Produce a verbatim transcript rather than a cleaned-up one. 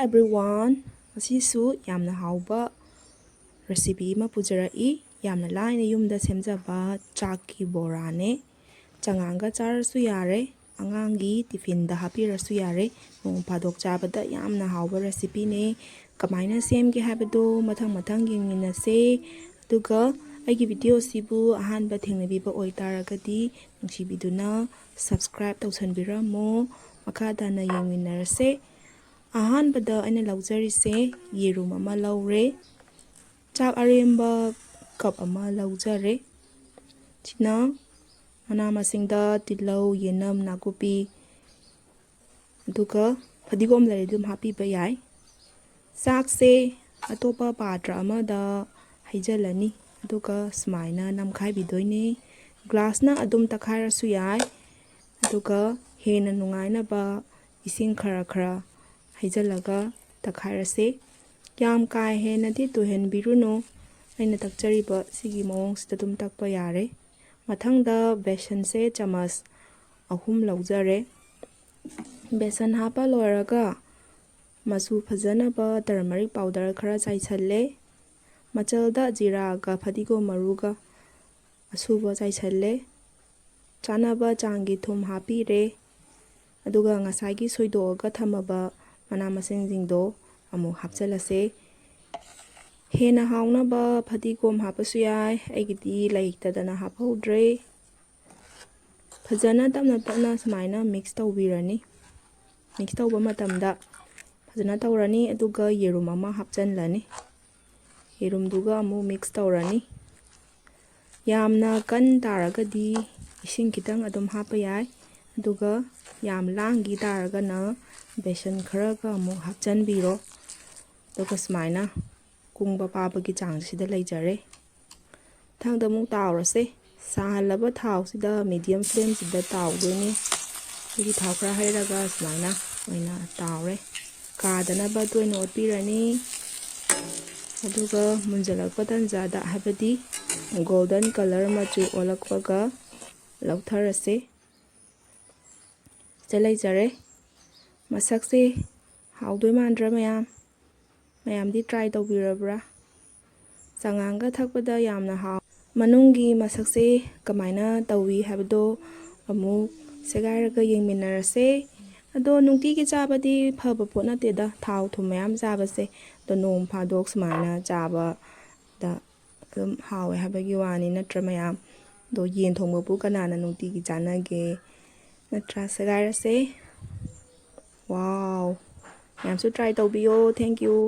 Everyone, ꯉꯁꯤꯁꯨ ꯌꯥꯝꯅ ꯍꯥꯎꯕ recipe ꯑꯃ ꯄꯨꯖꯔꯛꯏ꯫ ꯌꯥꯝꯅ ꯂꯥꯏꯅ ꯌꯨꯝꯗ ꯁꯦꯝꯖꯕ ꯆꯥꯛꯀꯤ ꯕꯣꯔꯥꯅꯦ꯫ ꯆꯉꯥꯡꯒ ꯆꯥꯔꯁꯨ ꯌꯥꯔꯦ, ꯑꯉꯥꯡꯒꯤ tiffinꯗ ꯍꯥꯞꯄꯤꯔꯁꯨ ꯌꯥꯔꯦ꯫ ꯅꯣꯡ ꯐꯥꯗꯣꯛ ꯆꯥꯕꯗ ꯌꯥꯝꯅ ꯍꯥꯎꯕ recipeꯅꯦ꯫ ꯀꯃꯥꯏꯅ ꯁꯦꯝꯒꯦ ꯍꯥꯏꯕꯗꯣ ꯃꯊꯪ ꯃꯊꯪ ꯌꯦꯡꯃꯤꯟꯅꯁꯦ꯫ ꯑꯗꯨꯒ ꯑꯩꯒꯤ videoꯁꯤꯕꯨ ꯑꯍꯥꯟꯕ ꯊꯦꯡꯅꯕꯤꯕ ꯑꯣꯏꯇꯥꯔꯒꯗꯤ ꯅꯨꯡꯁꯤꯕꯤꯗꯨꯅ subscribe ꯇꯧꯁꯟꯕꯤꯔꯝꯃꯣ꯫ ꯃꯈꯥ ꯇꯥꯅ ꯌꯦꯡꯃꯤꯟꯅꯔꯁꯦ꯫ ꯑꯍꯥꯟꯕꯗ ꯑꯩꯅ ꯂꯧꯖꯔꯤꯁꯦ ꯌꯦꯔꯨꯝ ꯑꯃ ꯂꯧꯔꯦ꯫ ꯆꯥꯛ ꯑꯔꯦꯝꯕ cup ꯑꯃ ꯂꯧꯖꯔꯦ꯫ ꯁꯤꯅ ꯃꯅꯥ ꯃꯁꯤꯡꯗ ꯇꯤꯜꯍꯧ, ꯌꯦꯅꯝ, ꯅꯥꯀꯨꯞꯄꯤ, ꯑꯗꯨꯒ ꯐꯗꯤꯒꯣꯝ ꯂꯩꯔꯗꯤ ꯑꯗꯨꯝ ꯍꯥꯞꯄꯤꯕ ꯌꯥꯏ꯫ ꯆꯥꯛꯁꯦ ꯑꯇꯣꯞꯄ ꯄꯥꯇ꯭ꯔ ꯑꯃꯗ ꯍꯩꯖꯤꯜꯂꯅꯤ, ꯑꯗꯨꯒ ꯁꯨꯃꯥꯏꯅ ꯅꯝꯈꯥꯏꯕꯤꯗꯣꯏꯅꯦ꯫ Glassꯅ ꯑꯗꯨꯝ ꯇꯛꯈꯥꯏꯔꯁꯨ ꯌꯥꯏ꯫ ꯑꯗꯨꯒ ꯍꯦꯟꯅ ꯅꯨꯡꯉꯥꯏꯅꯕ ꯏꯁꯤꯡ ꯈꯔ ꯈꯔ ꯍꯩꯖꯤꯜꯂꯒ ꯇꯛꯈꯥꯏꯔꯁꯦ꯫ ꯌꯥꯝ ꯀꯥ ꯍꯦꯟꯅꯗꯤ ꯇꯣꯏꯍꯟꯕꯤꯔꯨꯅꯨ꯫ ꯑꯩꯅ ꯇꯛꯆꯔꯤꯕ ꯁꯤꯒꯤ ꯃꯑꯣꯡꯁꯤꯗ ꯑꯗꯨꯝ ꯇꯛꯄ ꯌꯥꯔꯦ꯫ ꯃꯊꯪꯗ ꯕꯦꯁꯟꯁꯦ ꯆꯥꯃꯁ ꯑꯍꯨꯝ ꯂꯧꯖꯔꯦ꯫ ꯕꯦꯁꯟ ꯍꯥꯞꯄ ꯂꯣꯏꯔꯒ ꯃꯆꯨ ꯐꯖꯅꯕ turmeric powder ꯈꯔ ꯆꯥꯏꯁꯜꯂꯦ꯫ ꯃꯆꯜꯗ ꯖꯤꯔꯥꯒ ꯐꯗꯤꯒꯣꯝ ꯃꯔꯨꯒ ꯑꯁꯨꯕ ꯆꯥꯏꯁꯜꯂꯦ꯫ ꯆꯥꯅꯕ ꯆꯥꯡꯒꯤ ꯊꯨꯝ ꯍꯥꯞꯄꯤꯔꯦ꯫ ꯑꯗꯨꯒ ꯉꯁꯥꯏꯒꯤ ꯁꯣꯏꯗꯣꯛꯑꯒ ꯊꯝꯃꯕ ꯃꯅꯥ ꯃꯁꯤꯡꯁꯤꯡꯗꯣ ꯑꯃꯨꯛ ꯍꯥꯞꯆꯤꯜꯂꯁꯦ꯫ ꯍꯦꯟꯅ ꯍꯥꯎꯅꯕ ꯐꯗꯤꯒꯣꯝ ꯍꯥꯞꯄꯁꯨ ꯌꯥꯏ, ꯑꯩꯒꯤꯗꯤ ꯂꯩꯇꯗꯅ ꯍꯥꯞꯍꯧꯗ꯭ꯔꯦ꯫ ꯐꯖꯅ ꯇꯞꯅ ꯇꯞꯅ ꯁꯨꯃꯥꯏꯅ mix ꯇꯧꯕꯤꯔꯅꯤ꯫ Mix ꯇꯧꯕ ꯃꯇꯝꯗ ꯐꯖꯅ ꯇꯧꯔꯅꯤ, ꯑꯗꯨꯒ ꯌꯦꯔꯨꯝ ꯑꯃ ꯍꯥꯞꯆꯤꯜꯂꯅꯤ꯫ ꯌꯦꯔꯨꯝꯗꯨꯒ ꯑꯃꯨꯛ mix ꯇꯧꯔꯅꯤ꯫ ꯌꯥꯝꯅ ꯀꯟ ꯇꯥꯔꯒꯗꯤ ꯏꯁꯤꯡ ꯈꯤꯇꯪ ꯑꯗꯨꯝ ꯍꯥꯞꯄ ꯌꯥꯏ, ꯑꯗꯨꯒ ꯌꯥꯝ ꯂꯥꯡꯈꯤ ꯇꯥꯔꯒꯅ ꯕꯦꯁꯟ ꯈꯔꯒ ꯑꯃꯨꯛ ꯍꯥꯞꯆꯤꯟꯕꯤꯔꯣ꯫ ꯑꯗꯨꯒ ꯁꯨꯃꯥꯏꯅ ꯀꯨꯡꯕ ꯄꯥꯕꯒꯤ ꯆꯥꯡꯁꯤꯗ ꯂꯩꯖꯔꯦ꯫ ꯃꯊꯪꯗ ꯑꯃꯨꯛ ꯇꯥꯎꯔꯁꯦ꯫ ꯁꯥꯍꯜꯂꯕ ꯊꯥꯎꯁꯤꯗ medium flameꯁꯤꯗ ꯇꯥꯎꯗꯣꯏꯅꯤ꯫ ꯑꯩꯒꯤ ꯊꯥꯎ ꯈꯔ ꯍꯩꯔꯒ ꯁꯨꯃꯥꯏꯅ ꯑꯣꯏꯅ ꯇꯥꯎꯔꯦ꯫ ꯀꯥꯗꯅꯕ ꯇꯣꯏꯅ ꯑꯣꯠꯄꯤꯔꯅꯤ꯫ ꯑꯗꯨꯒ ꯃꯨꯟꯖꯜꯂꯛꯄ ꯇꯥꯟꯖꯥꯗ, ꯍꯥꯏꯕꯗꯤ golden colour ꯃꯆꯨ ꯑꯣꯜꯂꯛꯄꯒ ꯂꯧꯊꯔꯁꯦ꯫ ꯁꯤꯗ ꯂꯩꯖꯔꯦ꯫ ꯃꯁꯛꯁꯦ ꯍꯥꯎꯗꯣꯏ ꯃꯥꯟꯗ꯭ꯔꯥ ꯃꯌꯥꯝ? ꯃꯌꯥꯝꯗꯤ try ꯇꯧꯕꯤꯔꯕ꯭ꯔꯥ? ꯆꯉꯥꯡꯒ ꯊꯛꯄꯗ ꯌꯥꯝꯅ ꯍꯥꯎ꯫ ꯃꯅꯨꯡꯒꯤ ꯃꯁꯛꯁꯦ ꯀꯃꯥꯏꯅ ꯇꯧꯏ ꯍꯥꯏꯕꯗꯣ ꯑꯃꯨꯛ ꯁꯦꯒꯥꯏꯔꯒ ꯌꯦꯡꯃꯤꯟꯅꯔꯁꯦ꯫ ꯑꯗꯣ ꯅꯨꯡꯇꯤꯒꯤ ꯆꯥꯕꯗꯤ ꯐꯕ ꯄꯣꯠ ꯅꯠꯇꯦꯗ, ꯊꯥꯎ ꯊꯨꯝ ꯃꯌꯥꯝ ꯆꯥꯕꯁꯦ꯫ ꯑꯗꯣ ꯅꯣꯡ ꯐꯥꯗꯣꯛ ꯁꯨꯃꯥꯏꯅ ꯆꯥꯕꯗ ꯑꯗꯨꯝ ꯍꯥꯎꯋꯦ ꯍꯥꯏꯕꯒꯤ ꯋꯥꯅꯤ, ꯅꯠꯇ꯭ꯔꯥ ꯃꯌꯥꯝ? ꯑꯗꯣ ꯌꯦꯟ ꯊꯣꯡꯕꯕꯨ ꯀꯅꯥꯅ ꯅꯨꯡꯇꯤꯒꯤ ꯆꯥꯅꯒꯦ? ꯅꯠꯇ꯭ꯔꯥ? ꯁꯦꯒꯥꯏꯔꯁꯦ꯫ ꯋꯥꯎ! ꯃꯌꯥꯝꯁꯨ try ꯇꯧꯕꯤꯌꯣ꯫ Thank you꯫